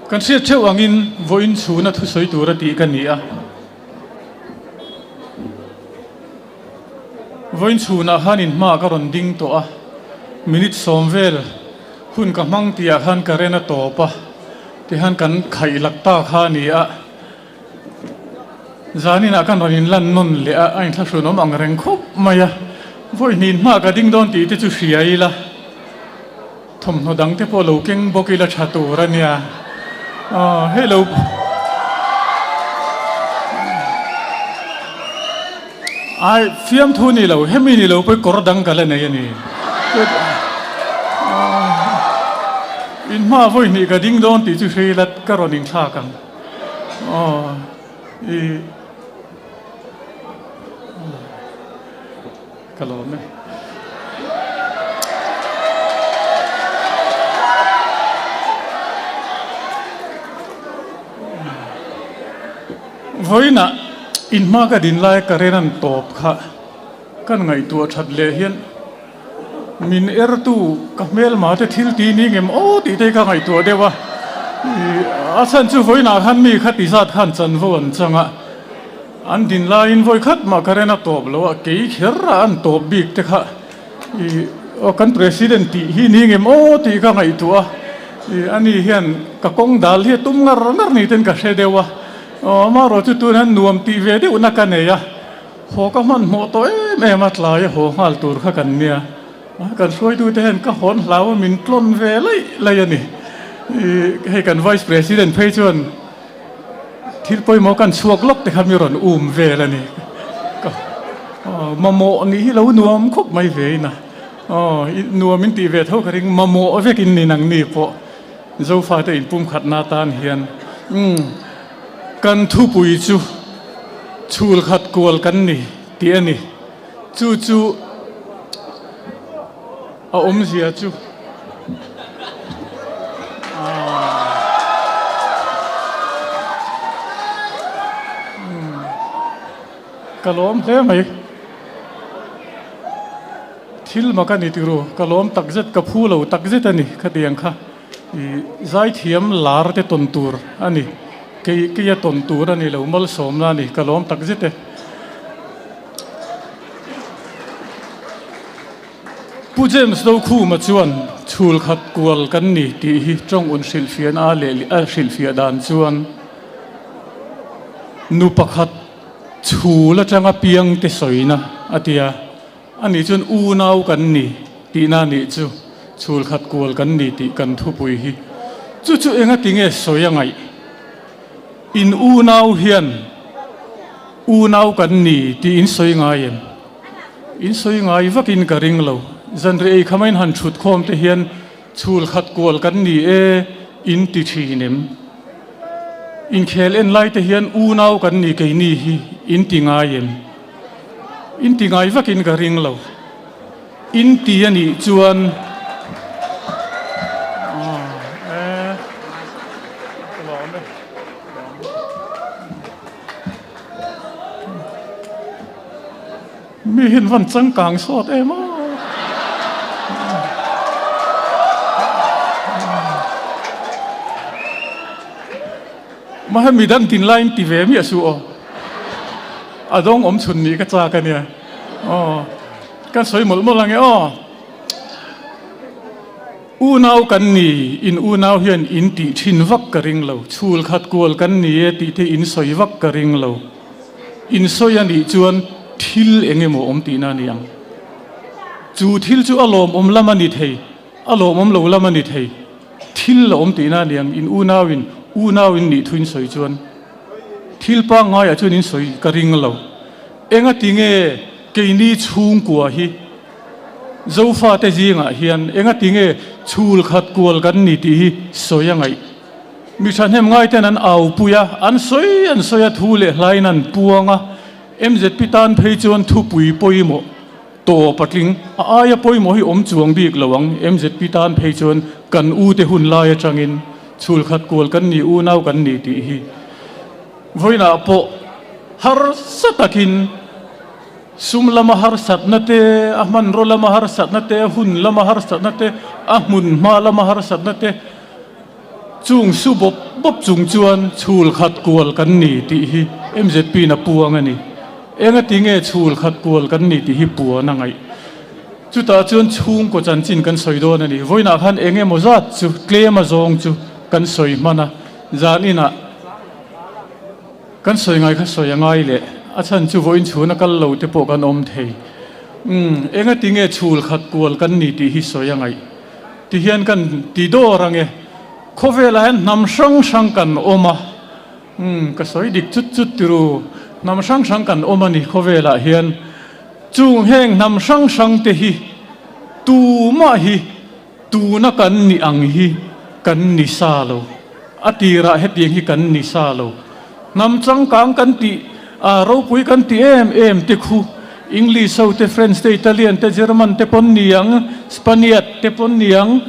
Kan hriat theuh angin vawiin chhuna thusawi tura tih ka ni a. Vawiin chhunah khan inhma ka rawn ding tawh a, minute sawm vel hun ka hmang tihah khan ka ren a tawp a, tihian kan khaih lak ta kha a ni a. Zaninah kan rawn inlan nawn leh a, a inthlahrunawm ang reng khawp mai a, vawiin hma ka ding dawn tih te chu hria ila. Thawmhnaw dang te pawh lo keng bawk ila tha tur a nia. Aw hei lo Ai fiamthu ni lo hemi ni lo pawh kawr dang ka la nei a ni. In hma vawi hnih ka ding dawn tih chu hre ila ka rawn inthlak ang. Aw i Ka lawm e. Vawiinah inhma ka din lai ka ren an tawp kha kan ngaihtuah that leh hian min ertu ka hmelma te thil ti ni ngem aw tih te ka ngaihtuah deuh a. A chhan chu vawiinah khan mi kha ti zat khan chanvo an chang a. An din laiin vawi khat mah ka ren a tawp lo a, kei kher a an tawp bik te kha i aw kan president tih hi ni ngem aw tih ka ngaihtuah a, i ani hian ka kawng dal hi a tum ngar ngar ni ten ka hre deuh a, aw amaherawh chu tun hian nuam tih ve deuhna ka nei a, haw ka hmanhmawh tawh em em a tlai a haw nghal tur kha kan nia, kan hruaitute hian ka hawn hlau a min tlawn ve laih laih a ni, i hei kan vice president phei chuan. Thil pawimawh kan chhuak lawk te kha mi rawn um vel a ni. Ka mamawh nih hi lo nuam khawp mai ve in a. Aw nuam in tih ve tho ka ring mamawh vek in ni nang ni pawh Zofa te inpumkhatna atan hian umm kan thupui chu chhul khat kual kan ni tih a ni. Chu chu A awmzia chu Ka lawm hle mai. Thil mak a ni tiru, ka lawm takzet, ka phu lo takzet a ni khatiang kha. I zaithiam lar te tawn tur a ni, kei keia tawn tur a ni lo, malsawmna a ni, ka lawm takzet e. Pu James Dokhuma chuan chhul khat kual kan ni tih hi tawng un hrilhfiahna a leh a hrilhfiah dan chuan nu pakhat chhul atanga piang te sawina a ti a, ani chuan unau kan ni tihna a nih chu chhul khat kual kan ni tih kan thupui hi chu chu engati nge sawi a ngaih? In unau hian unau kan ni tih in sawi ngai em? In sawi ngai vakin ka ring lo. Zanriah ei khama in han thut khawm te hian chhul khat kual kan ni e in ti thin em? Inkhel en lai te hian unau kan ni keini hi in ti ngai em? In ti ngai vakin ka ring lo. In ti a nih chuan Mi hian van changkang sawt em aw. Mahse midang tin laiin ti ve miah suh aw. A dawng awm chhun nih ka chak a nia. Aw kan sawi mawlh mawlh ang e aw. Unau kan ni, in unau hian in tih thin vak ka ring lo, chhul khat kual kan ni e tih te in sawi vak ka ring lo. In sawi a nih chuan thil eng emaw awm tihna a ni ang. Chu thil chu a lawmawm lam a ni thei, a lawmawm lo lam a ni thei. Thil a awm tihna a ni ang, in unauin unau in nih thu in sawi chuan thil pangngaiah chuan in sawi ka ring lo. Engati nge keini chhungkua hi Zofate zingah hian engati nge chhul khat kual kan ni tih hi sawi a ngaih. Mi thahnem ngaiten an aupui a, an sawi an sawi a, thu leh hlain an puang a. MZP tan phei chuan thupui pawimawh tawp a tling. A aia pawimawh hi awm chuang bik lo ang. MZP tan phei chuan kan ute hun lai atangin chhul khat kual kan ni, unau kan ni tih hi vawiinah pawh harsa takin Sum lama harsatna te, a hmanraw lama harsatna te, a hun lama harsatna te, a hmunhma lama harsatna te, chung su bawp. bawp chung chuan chhul khat kual kan ni tih hi MZP in a puang a ni. Engati nge chhul khat kual kan ni tih hi puan a ngaih. Chutah chuan chhungkaw chanchin kan sawi dawn a ni. Vawiinah khan eng emaw zat chu tlem a zawng chu kan sawi hman a, zan inah kan sawi ngai kha sawi a ngai leh a chhan chu vawiin chhuna kal lo te pawh kan awm thei. Umm, engati nge chhul khat kual kan ni tih hi sawi a ngaih. Ti hian kan ti dawr ang e. Khawvelah hian hnam hrang hrang kan awm a. Umm, ka sawi dik chut chut tiru. Hnam hrang hrang kan awm a ni khawvelah hian. Chung heng hnam hrang hrang te hi tumah hi tuna kan ni ang hi kan ni sa lo. A tirah hetiang hi kan ni sa lo. Hnam changkang kan tih a ropui kan ti em em te khu English ho te, French te, Italian te, German te pawn ni ang, Spaniard te pawn ni ang,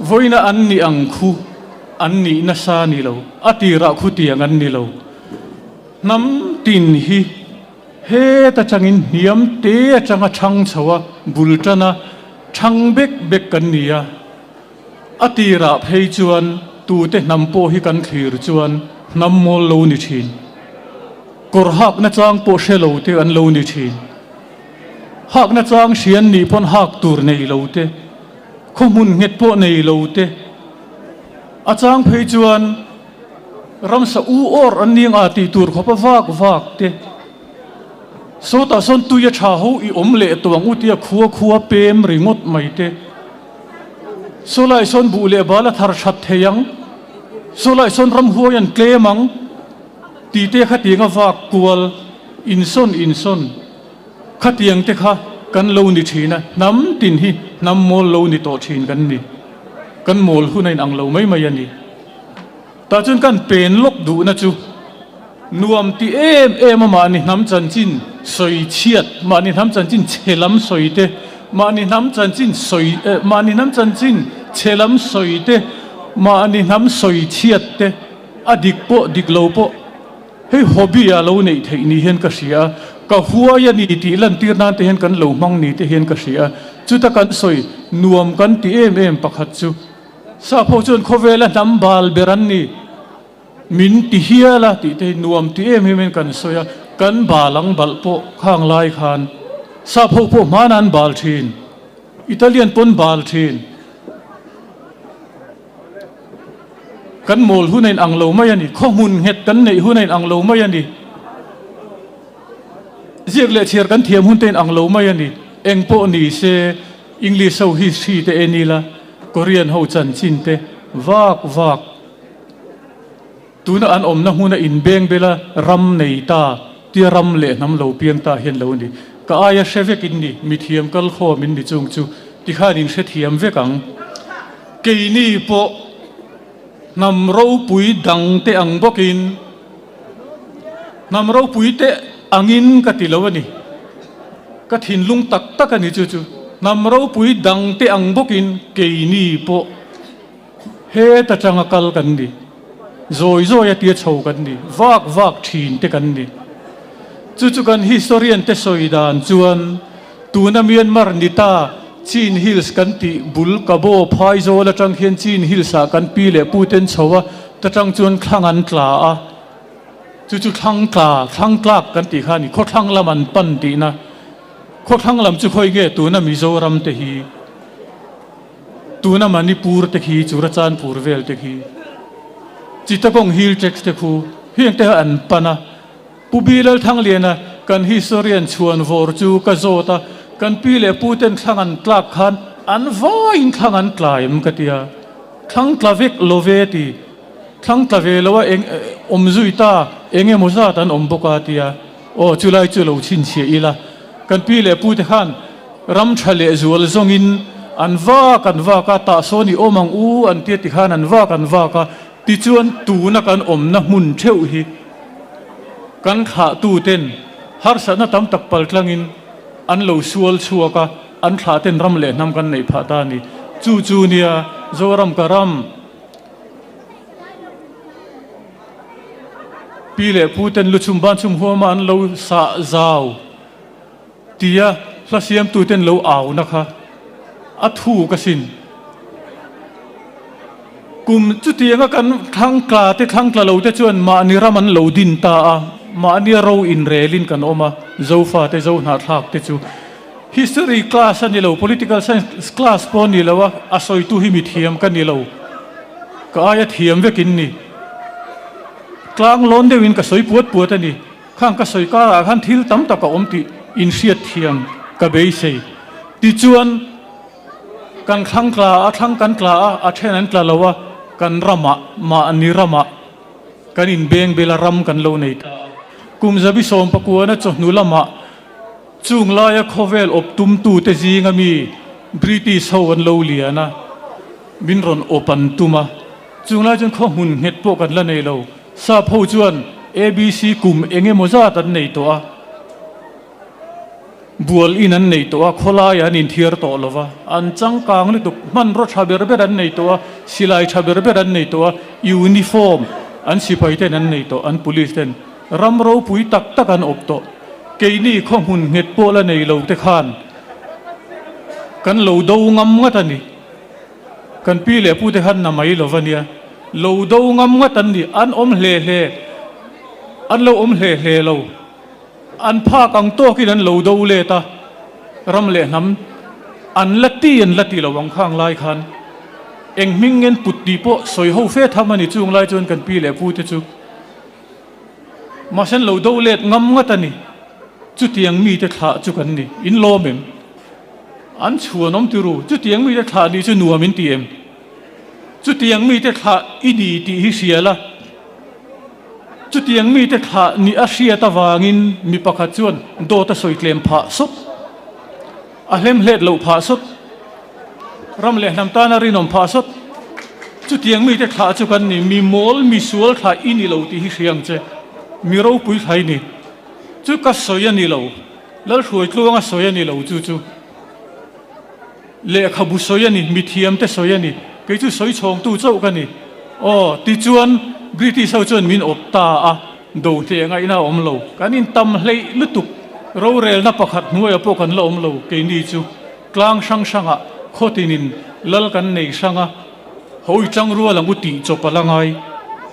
vawiina an ni ang khu an nih nasa ni lo. A tirah khu tiang an ni lo. Hnam tin hi het atangin hniam te atanga thang chho a, bul tana thang bek bek kan ni a. A tirah phei chuan tute hnam pawh hi kan thlir chuan hnam mawl lo ni thin. Kawr hakna chang pawh hre lo te an lo ni thin. Hakna chang hrian nih pawn hak tur nei lo te, khaw hmun nghet pawh nei lo te. A chang phei chuan ramsa u awr an ning a tih tur khawpa vak vak te. Sawtah sawn tui a tha ho i awm leh tawh ang u tia khua khua pem ringawt mai te. Saw lai sawn buh leh bal a thar that thei ang, saw lai sawn ramhuai an tlem ang tih te khatiang a vak kual insawn insawn khatiang te kha kan lo ni thin a, hnam tin hi hnam mawl lo ni tawh thin kan ni, kan mawl hun a inang lo mai mai a ni. Tah chuan kan pen lawk duhna chu nuam ti em em a mahni hnam chanchin sawi chhiat, mahni hnam chanchin chhe lam sawi te, mahni hnam chanchin sawi eh mahni hnam chanchin chhe lam sawi te, mahni hnam sawi chhiat te a dik pawh dik lo pawh hei hobby ah lo neih theih ni hian ka hria a, ka huai a ni tih lantir nan te hian kan lo hmang ni te hian ka hria a, chuta kan sawi nuam kan ti em em pakhat chu. Sap ho chuan khawvela hnam bal ber an ni, min ti hial a tih te hi nuam ti em em in kan sawi a, kan bal ang balh pawh khang lai khan sap ho pawh hmanah an bal thin, Italian pawn bal thin. Kan mawl hun a inang lo mai a ni, khaw hmun nghet kan neih hun a inang lo mai a ni, ziak leh chhiar kan thiam hun te inang lo mai a ni, eng pawh ni se English ho history te en ila, Korean ho chanchin te vak vak tuna an awmna hmuna inbeng bela ram nei ta tia ram leh hnam lo piang ta hian lo ni. Ka aia hre vek in ni, mithiam kal khawm in ni chung chu tikhan in hrethiam vek ang. Keini pawh hnam ropui dang te ang bawkin hnam ropui te angin ka ti lo a ni. Ka thinlung tak tak a ni chu chu hnam ropui dang te ang bawkin keini pawh heta tanga kal kan ni, zawi zawi a tia chho kan ni, vak vak thin te kan ni. Chu chu kan historian te sawi dan chuan tuna Myanmar ni ta Chin Hills kan tih bul Kabaw Phaizawl atang khian Chin Hills ah kan pi leh pu ten chho a, ta tang chuan thlang an tla a. Chu chu thlang tla, thlang tlak kan tih kha a ni. Khawthlang lam an pan tihna. Khawthlang lam chu khawi nge tuna Mizoram te hi, tuna Manipur te khi, Churachandpur vel te khi, Chittagong Hill Tracts te khu, heng te kha an pan a. Pu Bi Lalthangliana kan historian chhuan vawr chu ka zawt a, kan pi leh pu ten thlang an tlak khan an vaiin thlang an tla em ka ti a, thlang tla vek lo ve ti. Thlang tla ve lo a eng awm zui ta, eng emaw zat an awm bawk a tia, aw chulai chu lo chhinchhiah ila, kan pi leh pu te khan ram tha leh zual zawngin an vak an vak a, tah sawn i awm ang u an tia tikhan an vak an vak a, tichuan tuna kan awmna hmun theuh hi kan thlahtu ten harsatna tam tak pal tlangin an lo sual chhuak a, an thlah ten ram leh hnam kan neih phah ta a ni. Chu chu nia Zoram ka ram. Pi leh pu ten lu chhum ban chhum huama an lo sah zau tia hla siamtu ten lo au na kha a thuk asin. Kum chutianga kan thlangtla te thlangtla lo te chuan mahni ram an lo din ta a, mahnia ro inrelin kan awm a, Zofa te Zohnahthlak te chu History class a ni lo, Political Science class pawh a ni lo a, a sawitu hi mithiam ka ni lo, ka aia thiam vekin ni. Tlang lawn deuhin ka sawi puat puat a ni. Khang ka sawi karah khan thil tam tak a awm tih inhriat thiam ka beisei. Tichuan, kan thlang tla a, thlang kan tla a, a then an tla lo a, kan ramah, mahni ramah kan inbeng bel a, ram kan lo nei ta a. Kum zabi sawmpakuana chawhnu lamah chung laia khawvel awp tumtute zinga mi British ho an lo lian a, min rawn awp an tum a. Chung lai chuan khaw hmun nghet pawh kan la nei lo. Sap ho chuan ABC kum eng emaw zat an nei tawh a, bual in an nei tawh a, khawlaiah an inthiar tawh lo va, an changkang lutuk, hmanraw tha ber ber an nei tawh a, silai tha ber ber an nei tawh a, uniform an sipai ten an nei tawh, an police ten ram ropui tak tak an awp tawh. Keini khaw hmun nghet pawh la nei lo te khan kan lo do ngam ngat a ni. Kan pi leh pute khan na mai lo va nia, lo do ngam ngat an ni, an awm hle hle, an lo awm hle hle lo, an phak ang tawkin an lo do let a, ram leh hnam an la ti an la ti lo ang khang lai khan eng hming ngen put tih pawh sawi ho fe tham a ni chung lai chuan kan pi leh pute chu mahse an lo do let ngam ngat a ni, chutiang mite thlah chu kan ni, in lawm em? An chhuan awm ti ru, chutiang mite thlah nih chu nuam in ti em? Chutiang mite thlah i ni tih hi hria la. Chutiang mite thlah nih a hriat avangin mi pakhat chuan dawt a sawi tlem phah sawt, a hlemhlet loh phah sawt, ram leh hnam tana rinawm phah sawt. Chutiang mite thlah chu kan ni, mi mawl, mi sual thlah i ni lo tih hi hria ang che, mi ropui thlah i ni. Chu ka sawi a ni lo. Lalhruai tluanga sawi a ni lo chu chu lehkhabu sawi a ni, mithiamte sawi a ni, kei chu sawi chhawngtu chauh ka ni. Aw, tichuan British ho chuan min awp ta a, do hle ngaihna a awm lo. Kan intam hleih lutuk, rorelna pakhat hnuaiah pawh kan la awm lo, keini chu tlang hrang hrangah khawtinin lal kan nei hrang a, hawi tangrual ang u tih chawp a la ngai.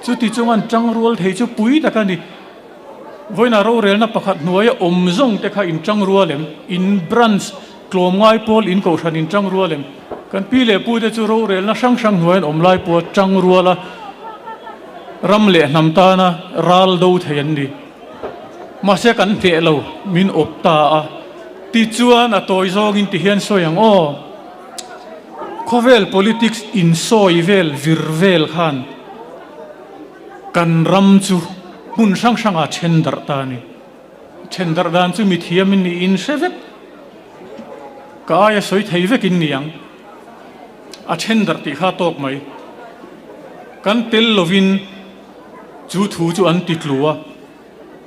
Chuti chungan tangrual thei chu pui tak a ni. Vawiinah rorelna pakhat hnuaia awm zawng te kha in tang rual em? In branch tlawm ngai pawl in kohhran in tang rual em? Kan pi leh pu te chu rorelna hrang hrang hnuaia an awm lai pawha tang ruala ram leh hnam tana ral do thei an ni. Mahse kan hneh lo, min awp ta a. Tichuan a tawi zawngin ti hian sawi ang aw. Khawvel politics insawi vel vir vel khan. Kan ram chu hmun hrang hrangah then darh ta a ni. Then darh dan chu mithiam in niin hre vek, ka aia sawi thei vek in ni ang. A then darh tih kha a tawk mai. Kan tel lovin chu thu chu an ti tlu a.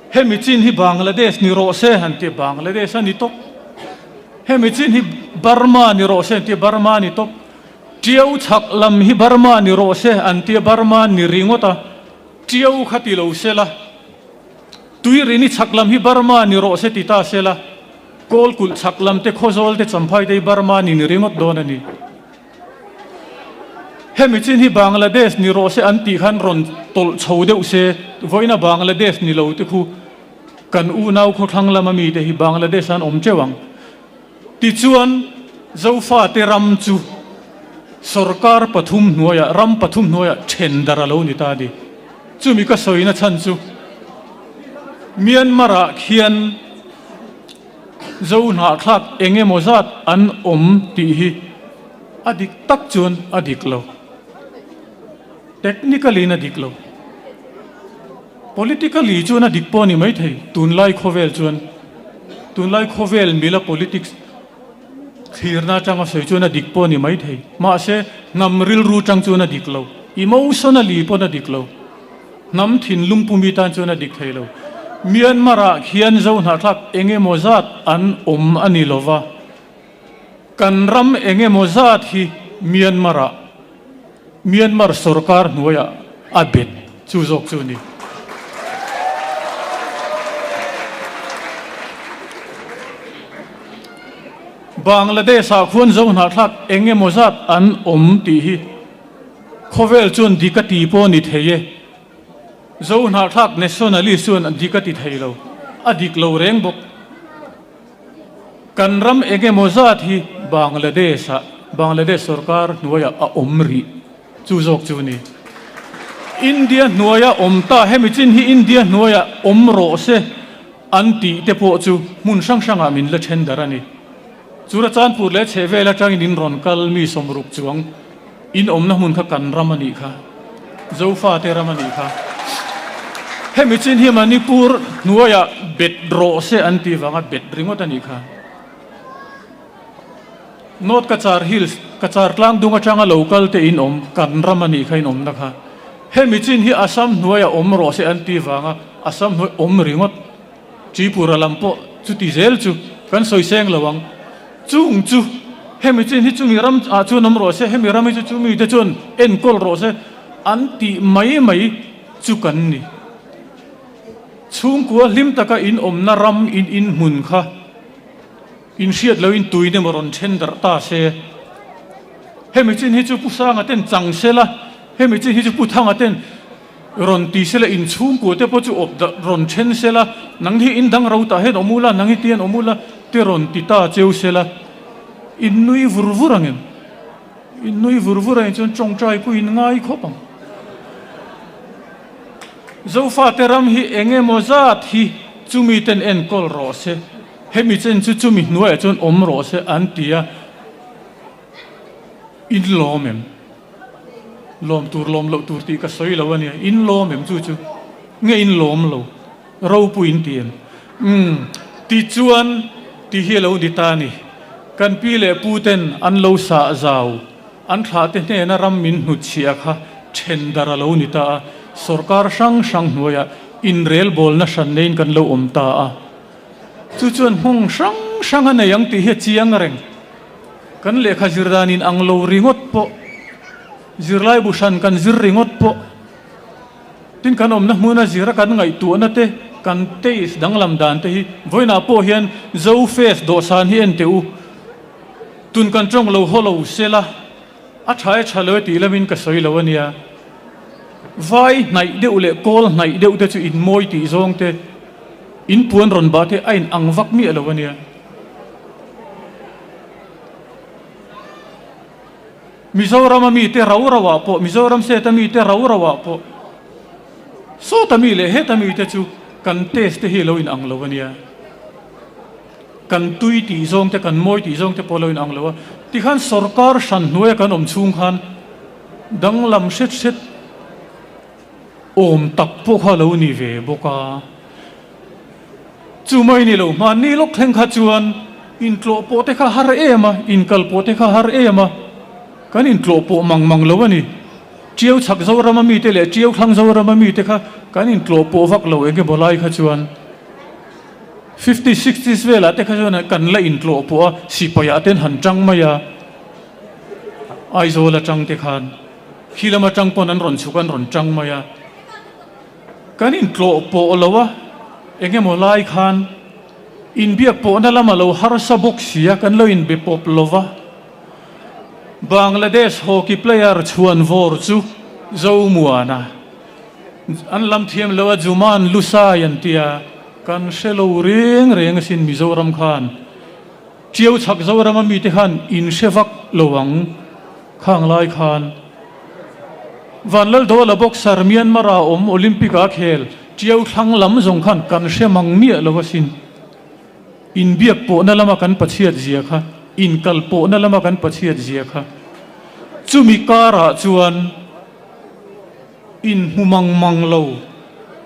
Hemi chin hi Bangladesh ni rawh se an ti a, Bangladesh a ni tawp. Hemi chin hi Burma ni rawh se an ti a, Burma a ni tawp. Ṭiau chhak lam hi Burma ni rawh se an tia Burma ni ringawt a, ṭiau kha ti lo se la, Tuirini chhak lam hi Burma ni rawh se ti ta se la, Kawlkulh chhak lam te Khawzawl te Champhai te hi Burma ni ni ringawt dawn a ni. Hemi chin hi Bangladesh ni rawh se an tih khan rawn tawlh chho deuh se, vawiina Bangladesh ni lo te khu kan unau khawthlang lama mite hi Bangladesh an awm teuh ang. Tichuan, Zofate ram chu sorkar pathum hnuaiah, ram pathum hnuaiah then darh a lo ni ta a ni. Chumi ka sawina chhan chu Myanmar-ah khian Zo hnahthlak eng emaw zat an awm tih hi a dik tak chuan a dik lo. Technically-in a dik lo. Politically chuan a dik pawh a ni maithei, tunlai khawvel chuan. Tunlai khawvel mila politics thlirna atanga sawi chuan a dik pawh a ni maithei. Mahse, hnam rilru tang chuan a dik lo. Emotionally pawn a dik lo. Hnam thinlung pumi tan chuan a dik thei lo. Myanmar-ah khian Zo hnahthlak eng emaw zat an awm a ni lova, kan ram eng emaw zat hi Myanmar-ah Myanmar sorkar hnuaiah a bet chu zawk chu a ni. Bangladesh-ah khuan Zo hnahthlak eng emaw zat an awm tih hi. Khawvel chuan dik a ti pawh a ni thei e. Zohnahthlak nationalist chuan dik a ti thei lo, a dik lo reng bawk. Kan ram eng emaw zat hi Bangladesh-ah, Bangladesh sorkar hnuaiah a awm rih. Chu zawk chu ni. India hnuaia awm ta, hemi chin hi India hnuaia awm rawh se an tih te pawh chu hmun hrang hrangah min la then darh a ni. Churachandpur leh chhehvel atangin in rawn kal mi sawmruk chuang in awmna hmun kha kan ram a nih kha, Zofate ram a nih kha. Hemi chin hi Manipur hnuaia bet rawh se an tih vanga bet ringawt a nih kha. North Cachar Hills, Cachar tlang dung atanga lo kal te in awm, kan ram a nih kha in awmna kha. Hemi chin hi Assam hnuaia awm rawh se an ti vanga Assam hnuai awm ringawt. Tripura lam pawh chuti zel chu kan sawi seng lo ang. Chung chu hemi chin hi chumi ram ah chuan awm rawh se, hemi ram hi chu chumi te chuan enkawl rawh se an tih mai mai chu kan ni. Chhungkua hlim taka in awmna ram in inhmun kha. Inhriat loin tuin emaw rawn then darh ta se. Hemi chin hi chu Pu Sanga ten chang se la, hemi chin hi chu Pu Thanga ten rawn ti se la, inchhungkua te pawh chu awp darh rawn then se la, nang hi in dang ro tah hian awm ula, nang hi tian awm ula te rawn ti ta cheu se la, in nui vur vur ang em? In nui vur vur ang chuan tawngtai pawh in ngai khawp ang. Zofate ram hi eng emaw zat hi chumi ten enkawl rawh se. Hemi chen chu chumi hnuaiah chuan awm rawh se an ti a, in lawm em? Lawm tur lawm loh tur tih ka sawi lo a nia, in lawm em chu chu? Nge in lawm lo? Ropui in ti em? Umm, tichuan ti hi a lo ni ta a ni. Kan pi leh pu ten an lo sah zau, an thlah te hnena ram min hnutchhiah kha then dar a lo ni ta a, sorkar hrang hrang hnuaiah inrelbawlna hran neiin kan lo awm ta a. Chu chuan hmawng hrang hrang a nei ang tih hi a chiang reng. Kan lehkha zir dan in ang lo ringawt pawh, zirlai bu hran kan zir ringawt pawh, tin kan awmna hmuna zira kan ngaihtuahna te, kan taste danglam dan te hi vawiinah pawh hian Zo Fest dawhsan hi en teh u. Tun kan tawng lo haw lo sela, a tha e tha lo e tih lamin ka sawi lo a nia. Vai hnaih deuh leh kawl hnaih deuh te chu inmawi tih zawng te, In puan rawn bah te a in ang vak miah lo a nia. Mizoram a mite rau rau ah pawh, Mizoram state a mite rau rau ah pawh, sawta mi leh heta mite chu kan taste te hi lo in ang lo a nia. Kan tui tih zawng te, kan mawi tih zawng te pawh lo in ang lo a. Tikhan sorkar hran hnuaia kan awm chhung khan danglam hret hret, Awm tak pawh kha lo ni ve bawk a. Chu mai ni lo, hmanni lawk thleng kha chuan intlawh pawh te kha har em a, inkal pawh te kha har em a, kan intlawh pawh mang mang lo a ni. Tiau chhak Zorama mite leh Tiau thlang Zorama mite kha kan intlawh pawh vak lo eng emaw lai kha chuan fifty sixties velah te kha chuan kan la intlawh pawh a, sipaiah ten han tang mai a, Aizawl atang te khan. Khi lam atang pawn an rawn chhuk an rawn tang mai a, kan intlawh pawh lo a, eng emaw lai khan inbiak pawhna lama lo harsa bawk si a, kan lo inbe pawp lo va. Bangladesh hockey player chhuan vawr chu Zomuana an lam thiam lo a, Juman Lusai an ti a, kan hre lo reng reng asin Mizoram khan. Tiau chhak Zorama mite khan in hre vak lo ang khang lai khan. Vanlaldola boxer Myanmar-a awm Olympic-a khel Tiau thlang lam zawng khan kan hre mang miah lo asin. Inbiak pawhna lama kan pachhiat zia kha, inkal pawhna lama kan pachhiat zia kha. Chumi karah chuan inhmu mang mang lo,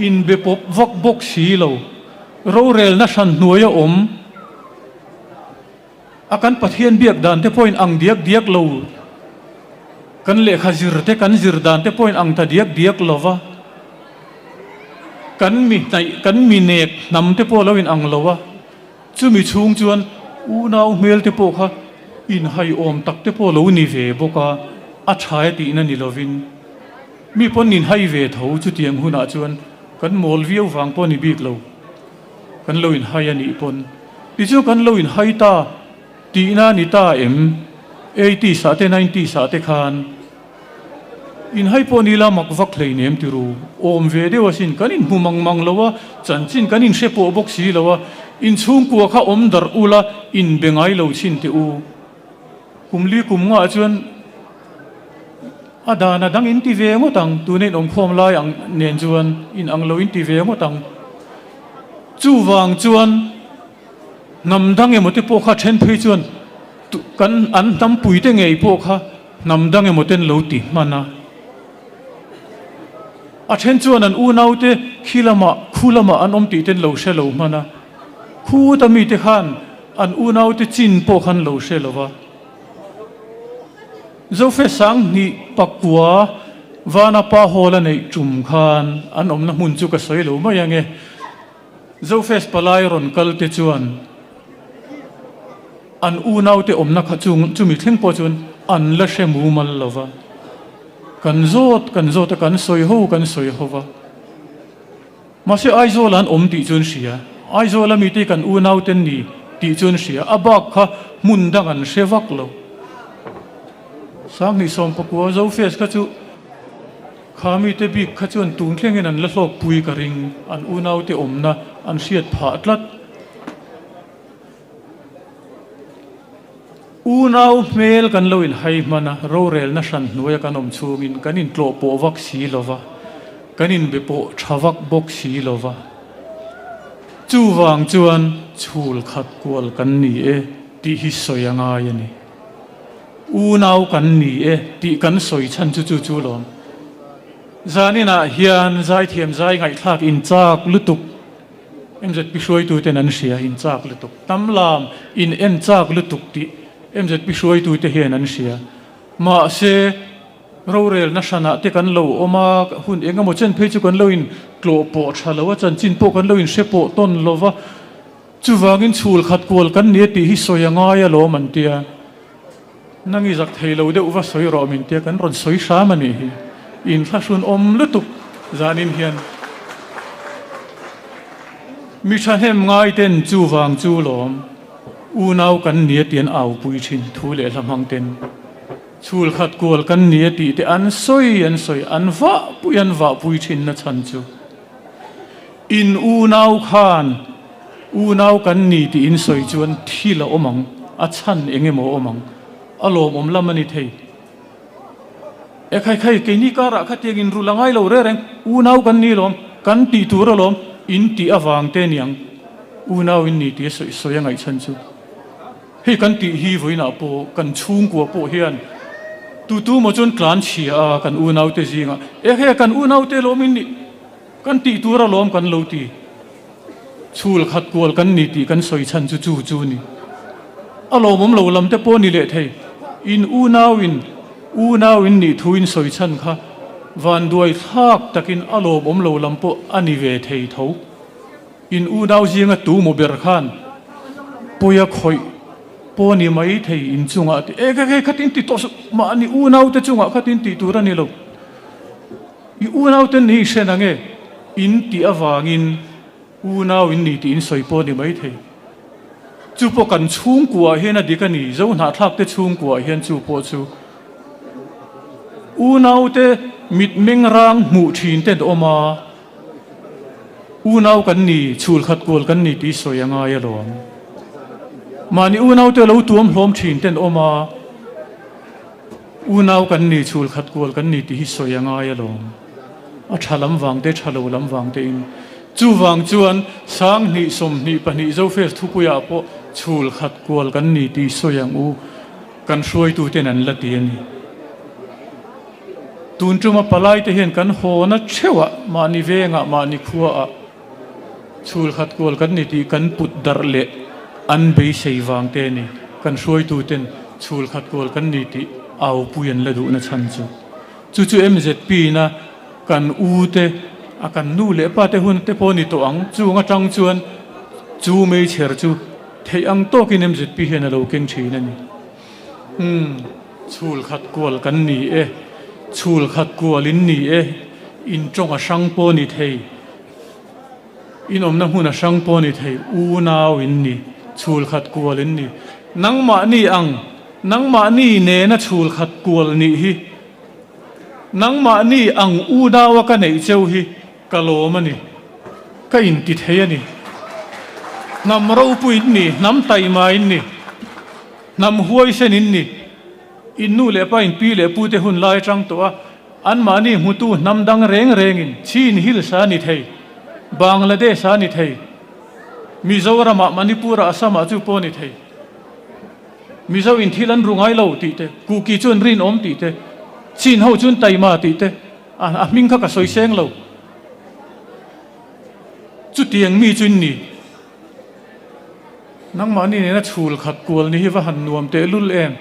inbe pawp vak bawk si lo, rorelna hran hnuaia awm, A kan Pathian biak dan te pawhin ang diak diak lo, kan lehkha zir te kan zir dan te pawhin ang ta diak diak lo va, kan mi hnaih kan mi nek hnam te pawh lo in ang lo a, chumi chhung chuan unau hmel te pawh kha inhaiawm tak te pawh lo ni ve bawk a, a tha e tihna ni lovin mi pawn inhai ve tho chutiang hunah chuan kan mawl viau vang pawh ni bik lo. Kan lo inhai a nih pawn tichuan kan lo inhai ta tihna a ni ta em? Eighties ah te nineties ah te khan. In hai pawh ni la mak vak hleinem ti ru. Awm ve deuh asin kan inhmu mang mang lo a, chanchin kan inhre pawh bawk si lo a, inchhungkua kha awm darh ula inbe ngai lo chhin teh u. Kum li kum ngah chuan a dan a dang in ti ve ngawt ang, tuna in awmkhawm lai ang nen chuan in ang lo in ti ve ngawt ang. Chuvang chuan hnam dang emaw te pawh kha then phei chuan kan an hnampui te ngei pawh kha hnam dang emaw ten lo ti hman a. A then chuan an unau te khi lamah khu lamah an awm tih ten lo hre lo hman a. Khuta mite khan an unaute chin pawh khan lo hre lo va. Zofe Sanghnih pakua vana pa hall a neih tum khan an awmna hmun chu ka sawi lo mai ange. Zofes palai rawn kal te chuan an unaute awmna kha chung chumi thleng pawh chuan an la hre mumal lo va. Kan zawt kan zawt a, kan sawi ho kan sawi ho va. Mahse Aizawl an awm tih chu an hria, Aizawl a mite kan unau ten ni tih chu an hria, a bak kha hmun dang an hre vak lo. 2019 Zofest kha chu kha mite bik kha chuan tun thlengin an la hlawkpui ka ring, an unaute awmna an hriat phah tlat. Unau hmel kan lo inhai hman a, rorelna hran hnuaia kan awm chhungin kan intlawh pawh vak si lo va, kan inbe pawh tha vak bawk si lo va. Chuvang chuan chhul khat kual kan ni e tih hi sawi a ngai a ni. Unau kan ni e tih kan sawi chhan chu chu chu lawm. Zaninah hian zaithiam zai ngaihthlak inchak lutuk. MZP hruaituten an hria in chak lutuk, tam lam in en chak lutuk tih MZP hruaitute hian an hria. Mahse, rorelna hranah te kan lo awm a, hun eng emaw chen phei chu kan lo in tlawh pawh tha lo a, chanchin pawh kan lo in hre pawh tawn lo va, chuvangin chhul khat kual kan ni a tih hi sawi a ngai alawm an tia. Nang i zak thei lo deuh va sawi rawh min tia kan rawn sawi hram a nih hi. Inthlahrun awm lutuk zanin hian mi thahnem ngai ten chuvang chu lawm unau kan ni a ti an aupui thin thu leh hla hmang ten chhul khat kual kan ni a tih te an sawi an sawi an vahpui an vahpui thin na chhan chu in unau khan Unau kan ni tih in sawi chuan thil a awm ang, a chhan eng emaw a awm ang, a lawmawm lam a ni thei. E khai khai, keini karah khatiang in rul a ngai lo reng reng, unau kan ni lawm, kan tih tur alawm, in tih avang te niang, unau in ni tih a sawi sawi a ngaihchhan chu. Hei kan tih hi vawiinah pawh kan chhungkua pawh hian tutu maw chuan tlan chhia a kan unaute zingah, e hei kan unaute lawm in nih, kan tih tur alawm kan lo ti. Chhul khat kual kan ni tih kan sawi chhan chu chu chu ni. A lawmawm lo lam te pawh ni leh thei. In unau in unau in nih thu in sawi chhan kha vanduai thlak takin a lawmawm lo lam pawh a ni ve thei tho. In unau zinga tu maw ber khan pawia khawih pawh ni mai thei in chungah ti e kha khatin ti tawh suh mahni unau te chungah khatin tih tur a ni lo. I unaute ni hre na nge? In tih avangin unau in ni tih in sawi pawh a ni maithei. Chu pawh kan chhungkuaah hian a dik a ni, Zohnahthlakte chhungkuaah hian chu pawh chu unaute mitmeng rang hmuh thin te an awm a, unau kan ni, chhul khat kual kan ni tih sawi a ngai alawm. Mahni unaute lo tuam hlawm thin te an awm a. Unau kan ni, chhul khat kual kan ni tih hi sawi a ngai alawm. A tha lam vang te, tha lo lam vang te in. Chuvang chuan 20 22 Zofest thupuiah pawh chhul khat kual kan ni tih sawi ang u, kan hruaituten an la ti a ni. Tun tuma palaite hian kan hawna theuhah, mahni vengah, mahni khuaah chhul khat kual kan ni tih kan put darh leh an beisei vang te a ni. Kan hruaituten chhul khat kual kan ni tih aupui an la duhna chhan chu. Chu chu MZP na kan u te a kan nu leh pa te hun te pawh ni tawh ang. Chung atang chuan chu meichher chu theih ang tawkin MZP hian a lo keng thin a ni. Umm chhul khat kual kan ni e, chhul khat kual in ni e, in tawng a hrang pawh ni thei. In awmna hmun a hrang pawh ni thei, unau in ni, chhul khat kual in ni. Nangmahni ang, nangmahni nena chhul khat kual nih hi. Nangmahni ang unaua ka neih cheu hi ka lawm a ni. Ka inti thei a ni. Hnam ropui in ni, hnam taima in ni, hnam huaisen in ni. In nu leh pa in pi leh pu te hun lai atang tawh a, anmahni hmutu hnam dang reng rengin Chin Hills a ni thei, Bangladesh a ni thei, Mizoramah, Manipurah, Assamah chu pawh a ni thei. Mizo in thil an ru ngai lo tih te, Kuki chu an rinawm tih te, Chin ho chu an taima tih te, a hming kha ka sawi seng lo. Chutiang mi chu in ni. Nangmahni nena chhul khat kual ni hi va han nuam tehlul em?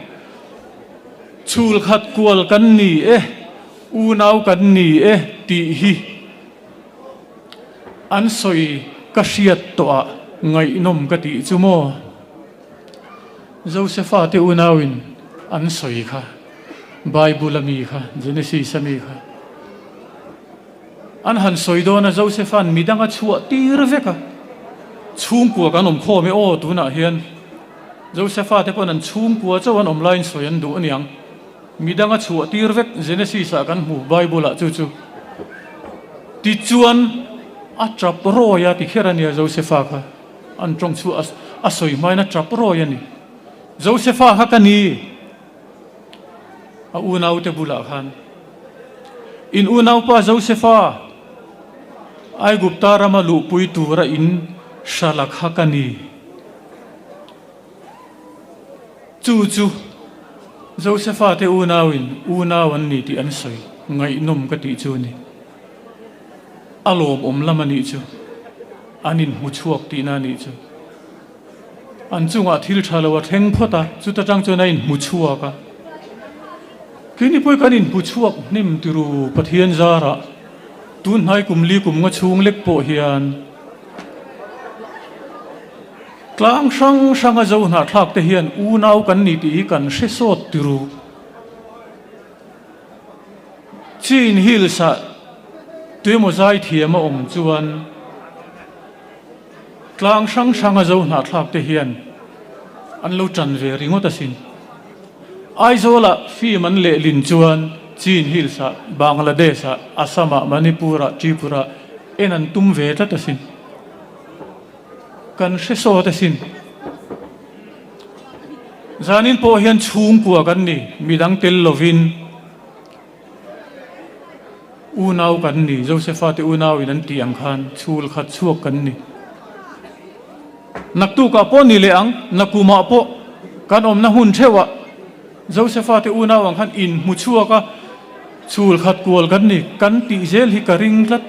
Chhul khat kual kan ni e, unau kan ni e tih hi an sawi ka hriat tawh ah ngaihnawm ka tih chu maw? Josefa te unauin an sawi kha, Bible a mi kha, Genesis a mi kha. An han sawi dawn a, Josepha'n midang a chhuah tir vek a, chhungkua kan awm khawm e aw tunah hian Josepha te pawn an chhungkua chauh an awm laiin sawi an duh aniang. Midang a chhuah tir vek Genesis ah kan hmu Bible ah chu chu. Tichuan a tap rawi a ti kher ania Josepha kha an tawng chu a sawi hmain a tap rawi a ni. Josepha kha ka ni. A unaute bulah khan, In unaupa Josefa, Aigupta rama luhpui tura in hra la kha ka ni. Chu chu Josefa te unauin unau an ni tih an sawi ngaihnawm ka tih chu a ni. A lawmawm lam a nih chu, an inhmu chhuak tihna a nih chu. An chungah thil tha lo a thleng phawt a, chuta tang chuan a inhmu chhuak a. Keini pawh hi kan inhmu chhuak hnem tiru Pathian zarah tun hnai kum li kum nga chhung lek pawh hian tlang hrang hranga zo hnahthlak te hian unau kan ni tih hi kan hre sawt tiru. Chin Hills ah tuemaw zaithiam a awm chuan Tlang hrang hranga zo hnahthlak te hian an lo tan ve ringawt asin. Aizawlah film an lehlin chuan Chin Hills-ah, Bangladesh-ah, Assam-ah, Manipur-ah, Tripura-ah en an tum ve tlat asin. Kan hre sawt asin. Zanin pawh hian chhungkua kan ni, midang tel lovin. Unau kan ni, Josefa te unauin an tih ang khan chhul khat chhuak kan ni. Naktukah pawh ni leh ang, nakumah pawh kan awmna hun theuhah Josefa te unau ang khan inhmu chhuak a, chhul khat kual kan ni, kan tih zel hi ka ring tlat,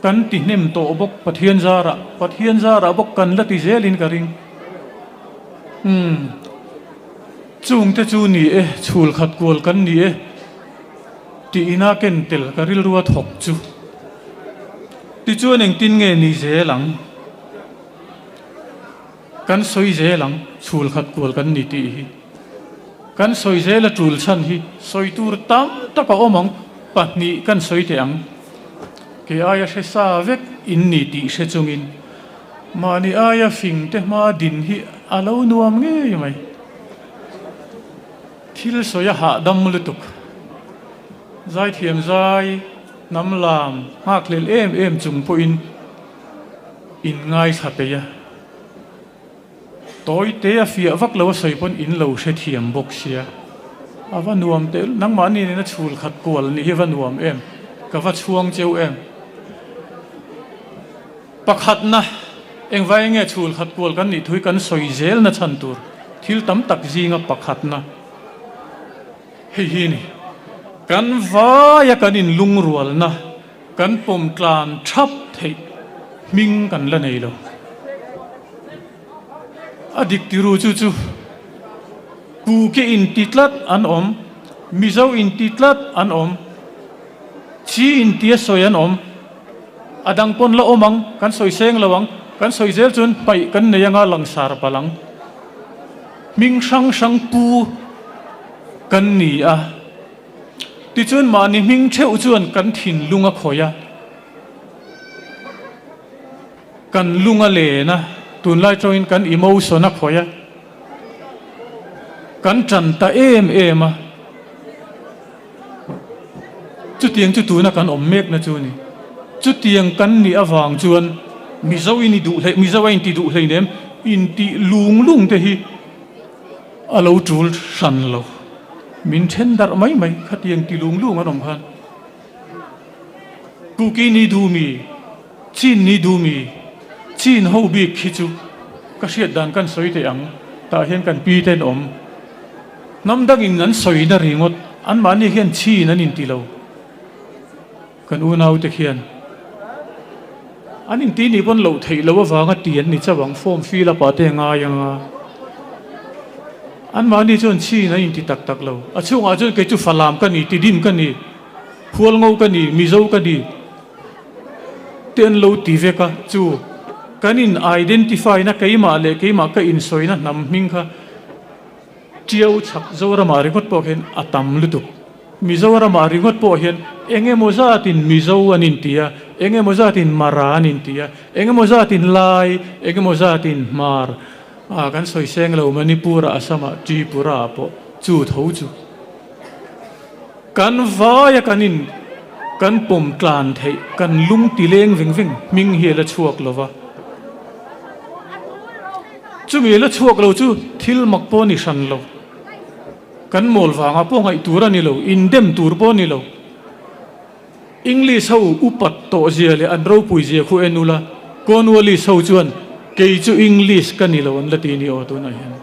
kan ti hnem tawh bawk Pathian zarah, Pathian zarah bawk kan la ti zelin ka ring. Umm. Chungte chu ni e, chhul khat kual kan ni e tih ina ken tel ka rilru a thawk chu. Tichuan engtin nge ni zel ang? Kan sawi zel ang, chhul khat kual kan ni tih hi. Kan sawi zel a tul chhan hi sawi tur tam tak a awm ang, pahnih kan sawi teh ang. Kei aia hre sa vek in ni tih hre chungin Mahni aia fing te hma din hi a lo nuam ngei mai. Thil sawi a hahdam lutuk. Zaithiam zai, hnam lam, nghakhlel em em chung pawhin in ngaithla peih a. Tawi te a fiah vak lo a sawi pawn in lo hrethiam bawk sia. A va nuam teh nangmahni nena chhul khat kual nih hi a va nuam em. Ka va chhuang cheu em. Pakhatna, engvai nge chhul khat kual kan nih thui kan sawi zel na chhan tur thil tam tak zinga pakhatna hei hi ni. Kan vaia kan inlungrualna kan pawm tlan thap theih hming kan la nei lo. A dik tiru chu chu Kuki inti tlat an awm, Mizo inti tlat an awm, Chi intia sawi an awm. A dang pawn la awm ang, kan sawi seng lo ang, kan sawi zel chuan paih kan nei anga langsar palh ang. Hming hrang hrang pu kan ni a, tichuan mahni hming theuh chuan kan thinlung a khawih a, kan lung a len a, tunlai tawngin kan emotion a khawih a, kan tan ta em em a. Chutiang chu tuna kan awm mekna chu a ni. Chutiang kan nih avang chuan Mizo in i duh hlei, Mizo a inti duh hleinem intih lung lung te hi a lo tul hran lo. Min then darh mai mai khatiang ti lung lung an awm khan. Kuki ni duh mi, Chin ni duh mi, Chin ho bik khi chu ka hriat dan kan sawi teh ang, tah hian kan pi te an awm. Hnam dangin an sawina ringawt, anmahni hian Chin an inti lo. Kan unaute khian an inti nih pawn loh theih loh avanga ti an ni chauh ang, form fill up ah te a ngai ang a, anmahni chuan chhin an inti tak tak lo. A chhungah chuan kei chu Falam ka ni, Tidim ka ni, Hualngo ka ni, Mizo ka ni te an lo ti vek a, chu kan in identify na keimah leh keimah ka insawina hnam hming kha Tiau chhak Zoramah ringawt pawh hian a tam lutuk. Mizoramah ringawt pawh hian eng emaw zatin Mizo an inti a, eng emaw zatin Mara an inti a, eng emaw zatin Lai, eng emaw zatin Hmar, ah kan sawi seng lo Manipur-ah, Assam-ah, Tripura-ah pawh chu tho chu kan vaia kan in kan pawm tlan theih kan lung ti leng veng veng hming hi a la chhuak lo va. Chumi la chhuak lo chu thil mak pawh a ni hran lo. Kan mawl vangah pawh ngaih tur a ni lo, indem tur pawh a ni lo. English ho upat tawh zia leh an ropui zia khu en ula, Cornwallis ho chuan kei chu English ka ni lo an la ti ni aw tunah hian.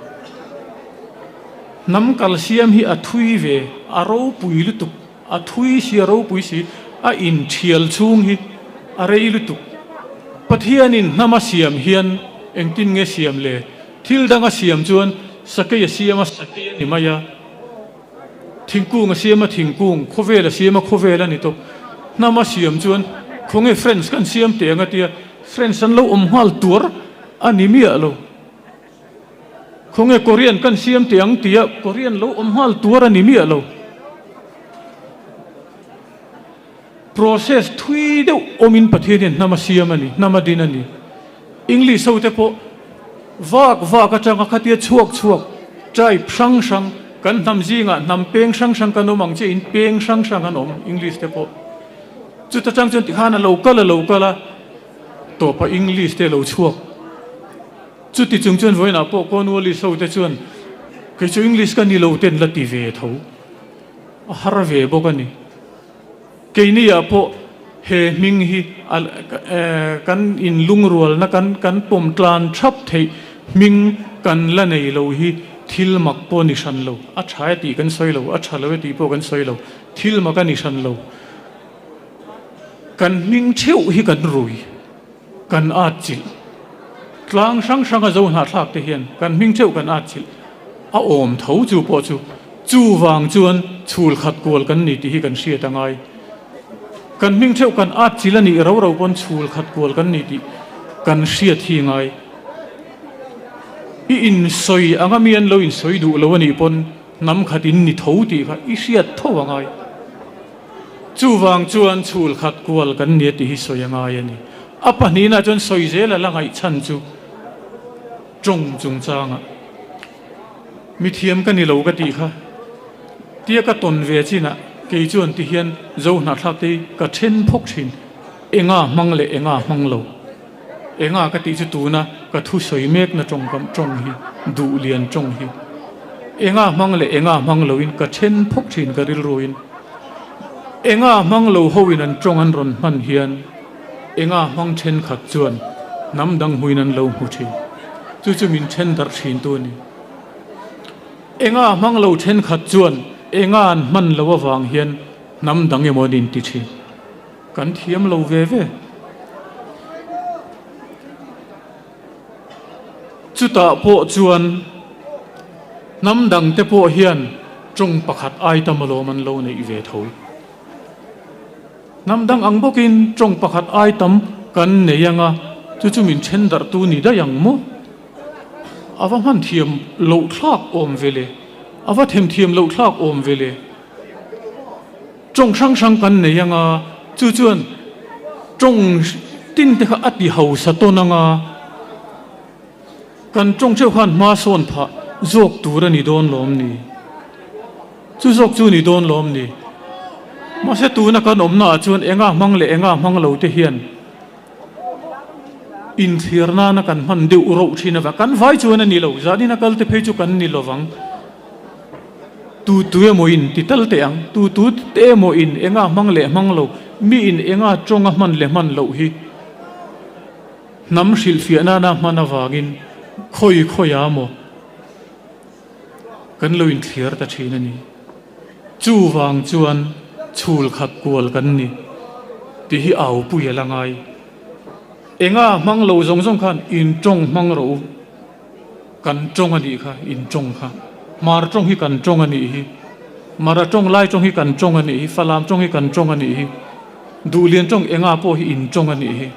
Hnam kalsiam hi a thui ve, a ropui lutuk. A thui si a ropui si, a inthial chhung hi a rei lutuk. Pathianin hnam a siam hian engtin nge siam le? Thil dang a siam chuan sakei a siam a, sakei a ni mai a. Thingkung a siam a, thingkung, khawvel a siam a, khawvel a ni tawp. Hnam a siam chuan khawnge French kan siam teh ang a tia, French an lo awm nghal tuar a ni miah lo. Khawnge Korean kan siam teh ang tia Korean lo awm nghal tuar a ni miah lo. Process thui deuh awmin Pathian hian hnam a siam a ni, hnam a din a ni. English ho te pawh vak vak atanga khatia chhuak chhuak tribe hrang hrang kan hnam zingah hnam peng hrang hrang kan awm ang che in peng hrang hrang an awm English te pawh. Chuta tang chuan tikhan a lo kal a lo kal a tawpah English te a lo chhuak. Chuti chung chuan vawiinah pawh Cornwallis ho te chuan kei chu English ka ni lo ten la ti ve tho a har ve bawk a ni. Keini ah pawh he hming hi kan inlungrualna kan kan pawm tlan thap theih hming kan la nei lo hi thil mak pawh a ni hran lo. A tha e tih kan sawi lo, a tha lo e tih pawh kan sawi lo, thil mak a ni hran lo. Kan hming theuh hi kan rui. Kan atchilh. Tlang hrang hranga zo hnahthlak te hian kan hming theuh kan atchilh a awm tho chu pawh chu chuvang chuan chhul khat kual kan ni tih hi kan hriat a ngai. Kan hming theuh kan atchilh a nih ro ro pawn chhul khat kual kan ni tih kan hriat hi ngai. I insawi anga mi an lo insawi duh lo a nih pawn hnam khat in ni tho tih kha i hriat tho a ngai. Chuvang chuan chhul khat kual kan nia tih hi sawi a ngai a ni. A pahnihna chuan sawi zel a la ngaih chhan chu tawng chungchangah mithiam ka ni lo ka tih kha tia ka tawn ve chinah kei chuan ti hian zo hnahthlak te hi ka then phawk thin. Enga hmang leh enga hmang lo. Enga ka tih chu tuna ka thu sawi mekna tawngkam tawng hi duh lian tawng hi enga hmang leh enga hmang loin ka then phawk thin ka rilruin enga hmang lo hoin an tawng an rawn hman hian enga hmang thenkhat chuan hnam dang hmuin an lo hmu thin chu chu min then darh thin tu a ni. Enga hmang lo thenkhat chuan enga an hman lo avang hian hnam dang emaw an inti thin. Kan thiam lo ve ve. Chutah pawh chuan hnam dangte pawh hian tawng pakhat ai tam alawm an lo neih ve tho. Hnam dang ang bawkin tawng pakhat ai tam kan nei anga chu chu min then darhtu ni daih ang maw? A va hman thiam loh thlak awm ve le? A va themthiam loh thlak awm ve le? Tawng hrang hrang kan nei anga, chu chuan tawng tin te kha a ti hausa tawn anga, kan tawng theuh khan hma sawn phah zawk tur a ni dawn lawm ni? Chu zawk chu ni dawn lawm ni? Mahse tuna kan awmna ah chuan enga hmang leh enga hmang lo te hian inthlir nana kan hman deuh roh thin avang kan vai chuan a ni lo, zanin a kal te phei chu kan ni lovang. Tu tu emaw in ti tal teh ang, tu tu te emaw in enga hmang leh hmang lo, mi in enga tawnga hman leh hman loh hi hnam hrilhfiah nana hman avangin khawi khawiah maw kan lo inthliar ta thin a ni. Chuvang chuan chhul khat kual kan ni tih hi au pui a la ngai. Enga hmang lo zawng zawng khan in tawng hmang rawh u. Kan tawng a nih kha, in tawng kha. Hmar tawng hi kan tawng a nih hi. Mara tawng, Lai tawng hi kan tawng a nih hi. Falam tawng hi kan tawng a nih hi. Duhlian tawng enga pawh hi in tawng a nih hi.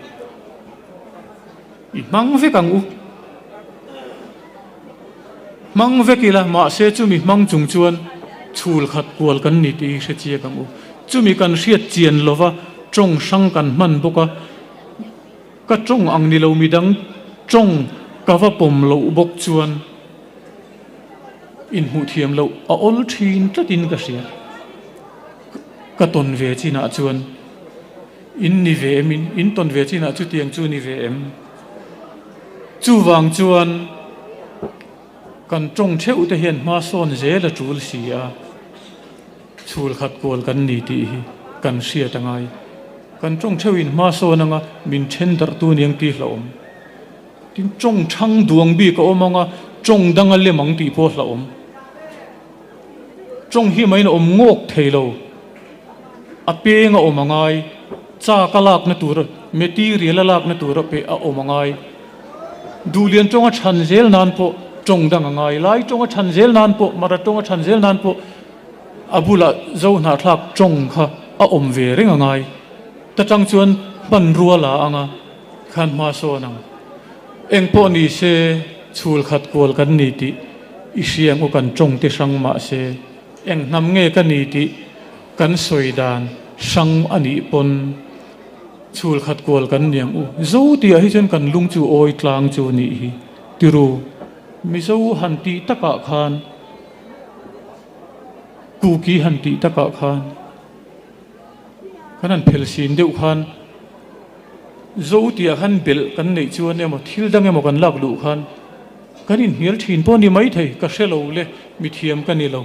I hmang vek ang u. Hmang vek ila, mahse chumi hmang chung chuan chhul khat kual kan ni tih hi hre chiak ang u. Chumi kan hriat chian lova tawng hrang kan hman bawk a, ka tawng ang ni lo midang tawng ka va pawm loh bawk chuan inhmuh thiam loh a awl thin tlatin ka hria. Ka tawn ve chinah chuan in ni ve em in, in tawn ve chinah chutiang chu ni ve em? Chuvang chuan kan tawng theuh te hian hma sawn zel a tul si a, chhul khat kual kan ni tih hi kan hriat a ngai. Kan tawng theuh in hma sawn anga min then darh tu niang tih hlauhawm. Tin, tawng thang duang bik a awm anga tawng dang a lem ang tih pawh hlauhawm. Tawng hi maiin a awm ngawk thei lo. A peng a awm a ngai, chak a lakna tur, material a lakna tur a pe a awm a ngai. Duhlian tawng a chhan zel nan pawh tawng dang a ngai, Lai tawng a chhan zel nan pawh, Mara tawng a chhan zel nan pawh a bulah Zohnahthlak tawng kha a awm ve reng a ngai. Ta tang chuan hmanrua la anga khan hma sawn ang. Eng pawh ni se chhul khat kual kan ni tih i hria ang u kan tawng te hrang mah se eng hnam nge ka ni tih kan sawi dan hrang a nih pawn chhul khat kual kan ni ang u. Zo tih ah hi chuan kan lung chu awi tlang chu a nih hi tiru Mizo han tih takah khan Kuki han tih takah khan kan han phel sin deuh khan Zo tih ah khan belh kan neih chuan emaw thil dang emaw kan lak luh khan kan inhnial thin pawh a ni maithei ka hre lo le mithiam ka ni lo.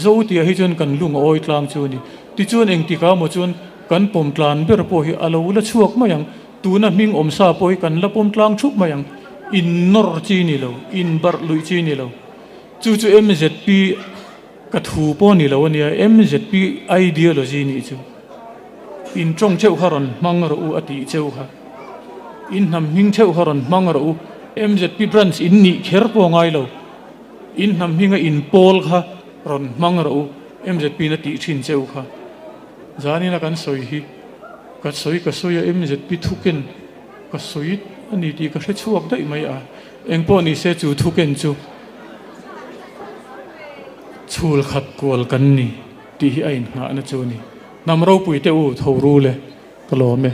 Zo tih ah hi chuan kan lung a awi tlang chu a ni. Tichuan engtikah maw chuan kan pawm tlan ber pawh hi a lo la chhuak mai ang. Tuna hming awm sa pawh hi kan la pawm tlang thup mai ang. In nawr chi ni lo, in barh luih chi ni lo. Chu chu MZP ka thu pawh a ni lo a nia, MZP ideology nih chu. In tawng theuh kha rawn hmang rawh u a tih cheu kha. In hnam hming theuh kha rawn hmang rawh u. MZP branch in nih kher pawh a ngai lo. In hnam hminga in pawl kha rawn hmang rawh u, MZP in a tih thin che u kha. Zanina kan sawi hi ka sawi ka sawi a, MZP thuken ka sawi a ni tih ka hre chhuak daih mai a, engpawh ni se chu thuken chu chhul khat kual kan ni tih hi a inngahna chu a ni. Hnam ropui te u tho ru le ka lawm e.